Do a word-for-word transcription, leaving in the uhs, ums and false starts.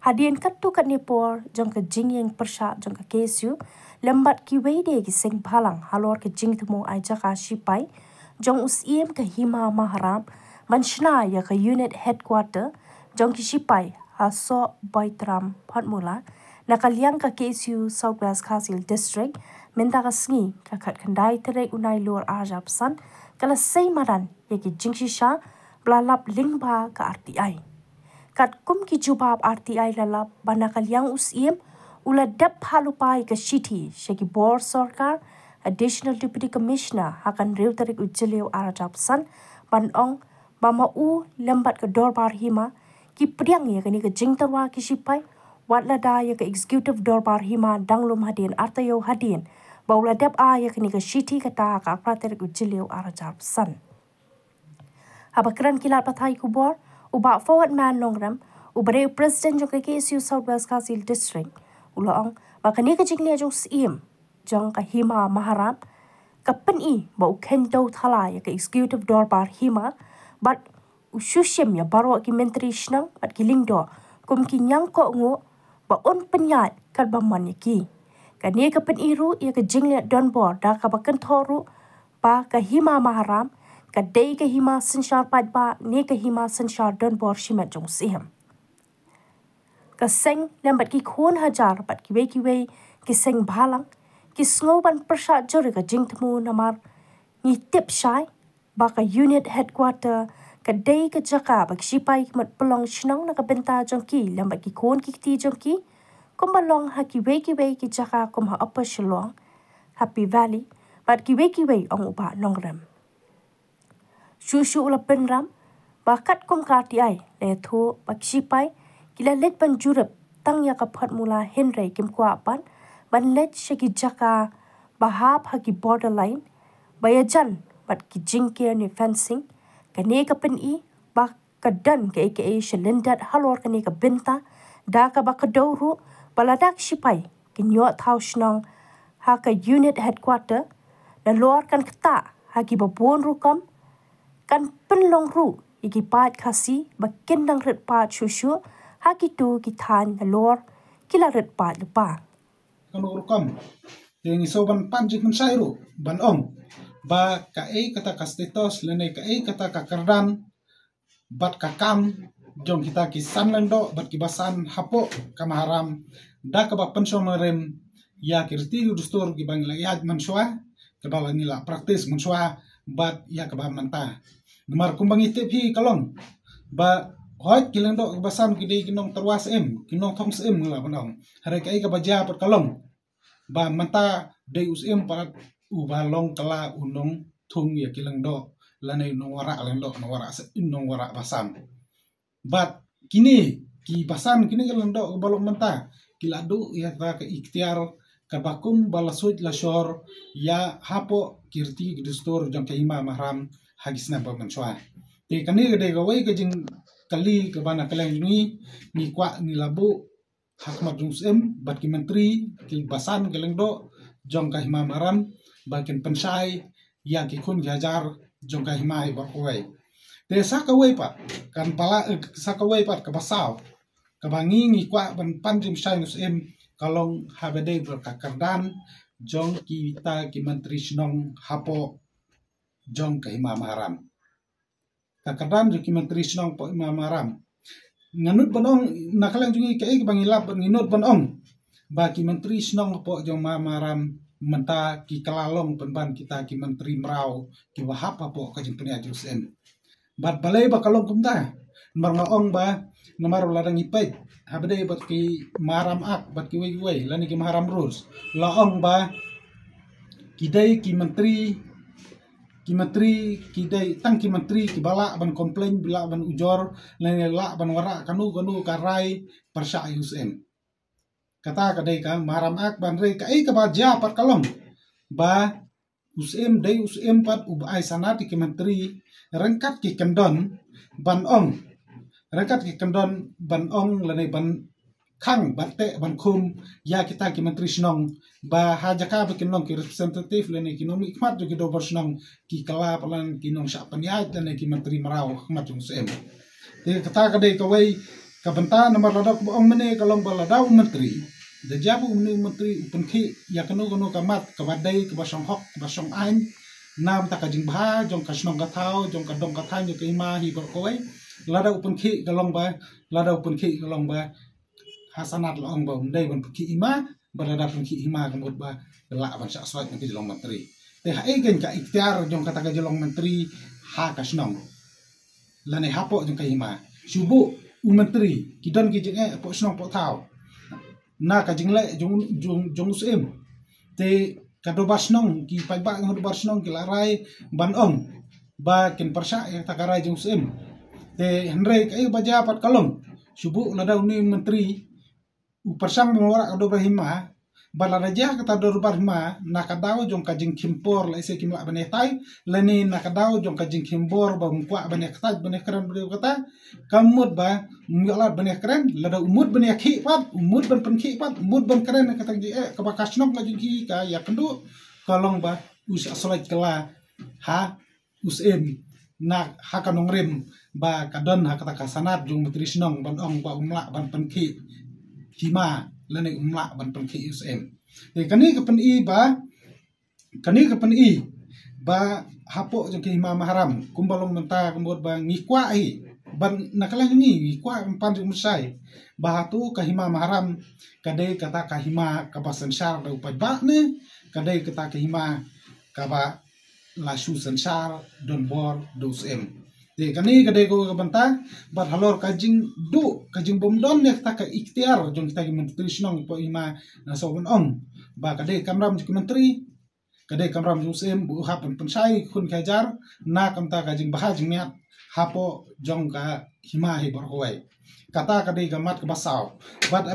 Hadien katto katne por jong ka jingïeng pyrshah jong ka K S U lem bad kiwei de ki seng bhalang halor ka jingthmu ai jaka shipai jong u Syiem ka Hima Maharam ban shna ïa ka unit headquarter jong ki shipai ha Sohbaitram Photmula, na ka liang ka K S U South West Khasi Hills District, mynta ka sngi ka khatkhyndai tarik u Nailur arhajar arphew san, ka la sei madan ïa ki jingshisha ba la lap lyngba ka R T I. Katkum ki jubab R T I la lap ba na ka liang u Syiem u la dep phah lypa ïa ka shithi sha ki bor sorkar, Additional Deputy Commissioner, ha ka hynriew tarik u Jylliew arhajar arphew san, ban ong ba ma u lem bad ka Dorbar Hima ki pdiang ïa kane ka jingtyrwa ki shipai, wat lada ïa ka Executive Dorbar Hima dang lum hadien ar taïew hadien ba u la dep ai ïa kane ka shithi, kata ha ka arphew tarik u Jylliew arhajar arphew san. Haba kren ki lad pathai khubor, u Bah Forwardman Nongrem, uba dei u President jong ka K S U South West Khasi Hills District, u la ong ba kane ka jingleh jong u Syiem jong ka Hima Maharam ka pyni ba u kheiñ dewthala ïa ka Executive Dorbar Hima bad u shu shim ïa baroh ki Myntri Shnong bad ki Lyngdoh kum ki ñiangkohnguh ba un pynïaid katba mon ïa ki. Kane ka pyni ruh ïa ka jingleh donbor da kaba kynthoh ruh ba ka Hima Maharam ka dei ka hima synshar paidbah ne ka hima synshar donbor shimet jong u Syiem. Ka seng lem bad ki khun hajar bad kiwei kiwei ki seng bhalang ki sngew ban pyrshah jur ïa ka jingthmu, namar ngi tip shai ba ka unit headquarter ka dei ka jaka ba ki shipai ki mut pynlong shnong na ka bynta jong ki lem bad ki khun ki kti jong ki, kumba long ha kiwei kiwei ki jaka kum ha Upper Shillong, Happy Valley bad kiwei kiwei, ong u Bah Nongrem. Shuh shuh u la pynram ba katkum ka R T I la ïathuh ba ki shipai ki la leit ban jurip tang ïa ka Photmula, hynrei kim kwah pat ban leit sha ki jaka ba hap ha ki borderline ba ïajan bad ki jingker ne fencing. Kane ka pyni ba ka don kaei kaei sha lyndet halor kane ka bynta, da kaba kdew ruh ba lada ki shipai kin ïoh thaw shnong ha ka unit headquarter, nalor kan ktah ha kiba bun rukom, kan pynlong ruh ïa ki paid Khasi ba kin nang rit paid shuh shuh ha kito ki thaiñ nalor ki la rit paid lypa. Kano rukom, te ngi sngewbha ban pan jingpynshai ruh ban ong ba kaei kata ka status lane kaei kata ka kyrdan bad ka kam jong kita ki san lyngdoh bad kiba san hapoh ka Maharam, da kaba pynshong nongrim ïa ki riti ki dustur kiba ngi la ïaid mynshuwa, kiba la ngi la practice mynshuwa bad ïa kaba mynta. Namar kumba ngi tip hi ka long ba hooid ki lyngdoh kiba san ki dei ki nongtyrwa syiem, ki nongthong syiem ngi lah ban ong. Hynrei kaei kaba jia pat ka long ba mynta dei u Syiem pat uba long kylla u nongthung ïa ki lyngdoh lane u nongwarah lyngdoh, nongwarah sy-, nongwarah basan. Bad kine ki basan, kine ki lyngdoh kiba long mynta ki la duh ïa kata ka iktiar kaba kum ba la suit la shor ïa hapoh ki riti ki dustur jong ka Hima Maharam ha ki snem ba mynshuwa. Te kane ka dei kawei ka jingkylli kaba na kylleng jong ngi, ngi kwah ngi la buh ha khmat jong u Syiem bad ki myntri, ki basan ki lyngdoh jong ka Hima Maharam ba kin pynshai ïa ki khun ki hajar jong ka hima hi baroh kawei. Te sa kawei pat kan pala, eh, sa kawei pat kaba saw kaba ngi ngi kwah ban pan jingpynshai na u Syiem ka long ha ba dei bad ka kyrdan jong kita ki myntri shnong hapoh jong ka Hima Maharam. Ka kyrdan jong ki myntri shnong hapoh Hima Maharam. Nga nud ban ong, na kylleng jong ngi kaei kaba ngi lap bad ngi nud ban ong ba ki myntri shnong hapoh jong Hima Maharam mynta ki kylla long pynban kita ki myntri mraw kiba hap hapoh ka jingpynïaid jong u Syiem. Bad balei ba ka long kumta? Namar nga ong ba namar lada ngi peit ha ba dei bad ki Maharam Act bad kiwei kiwei lane ki Maharam Rules, la ong ba ki dei ki myntri, ki myntri, ki dei tang ki myntri kiba lah ban complain, ba lah ban ujor lane lah ban wanrah kano kano ka rai pyrshah ïa u Syiem. Kata ka dei ka Maharam Act. Bad hynrei kaei kaba jia pat ka long ba u Syiem dei u Syiem pat uba ai sanad ïa ki myntri ryngkat ki kyndon ban ong, ryngkat ki kyndon ban ong lane ban khang, ban teh, ban khum ïa kita ki myntri shnong ba ha jaka ba kin long ki representative lane ki nongmihkhmat jong ki dorbar shnong, ki kylla pat long ki nongshah pynïaid lane ki myntri mraw ha khmat jong u Syiem. Te kata ka dei kawei Ka bynta namar lada kaba ong mynne ka long ba lada u myntri, da jia ba u myntri u pynkhih ïa kano kano ka mat kaba dei, kaba shong hok, kaba shong aiñ, na bynta ka jingbha jong ka shnong ka thaw, jong ka dong ka thaiñ, jong ka hima hi baroh kawei, lada u pynkhih ka long ba, lada u pynkhih ka long ba ha sanad la ong ba um dei ban pynkhih hima, ba lada pynkhih hima ka mut ba ka lah ban shah shuwa na ka jinglong myntri. Te ha ei keiñ ka iktiar jong kata ka jinglong myntri ha ka shnong lane hapoh jong ka hima? Shu buh u myntri, ki don ki jingeh poh shnong poh thaw na ka jingleh jong, jong, jong u Syiem. Te ka dorbar shnong, ki paidbah jong ka dorbar shnong ki la rai ban ong ba kin pyrshah ïa kata ka rai jong u Syiem. Te hynrei kaei ba jia pat ka long, shu buh lada une u myntri u pyrshang ban wallam ka dorbar hima, ba lada jia kata dorbar hima na ka daw jong ka jingkhim por, lehse kim lah ban ïa tai, lane na ka daw jong ka jingkhim bor ba um kwah ban ïa kata, ban ïa kren briew kata, ka mut ba um ïoh lad ban ïa kren. Lada u mut ban ïa khih pat, u mut ban pynkhih pat, u mut ban kren kata jingeh kaba ka shnong ka jong ki ka ïa kynduh, ka long ba u shah shlei kylla ha u Syiem na ha ka nongrim ba ka don ha kata ka sanad jong u myntri shnong ban ong ba um lah ban pynkhih hima lane um lah ban pynkhih u Syiem. Te kane ka pyni ba, kane ka pyni ba hapoh jong ka hima Maharam kumba long mynta ka mut ba ngi kwah hi ban na ka liang ngi, ngi kwah ban pan jingmynsai ba hato ka hima Maharam ka dei kata ka hima kaba synshar da u paidbah ne ka dei kata ka hima kaba la shu synshar donbor da u Syiem. Te kane ka dei ka bynta bad halor ka jingduh, ka jingbym don ïa kata ka iktiar jong kita ki myntri shnong poh hima, nga sngew ban ong ba ka dei kamram jong ki myntri, ka dei kamram jong u Syiem ba u hap ban pynshai khun ki hajar na ka bynta ka jingbha jingmiat hapoh jong ka hima hi baroh kawei. Kata ka dei ka mat kaba saw. Bad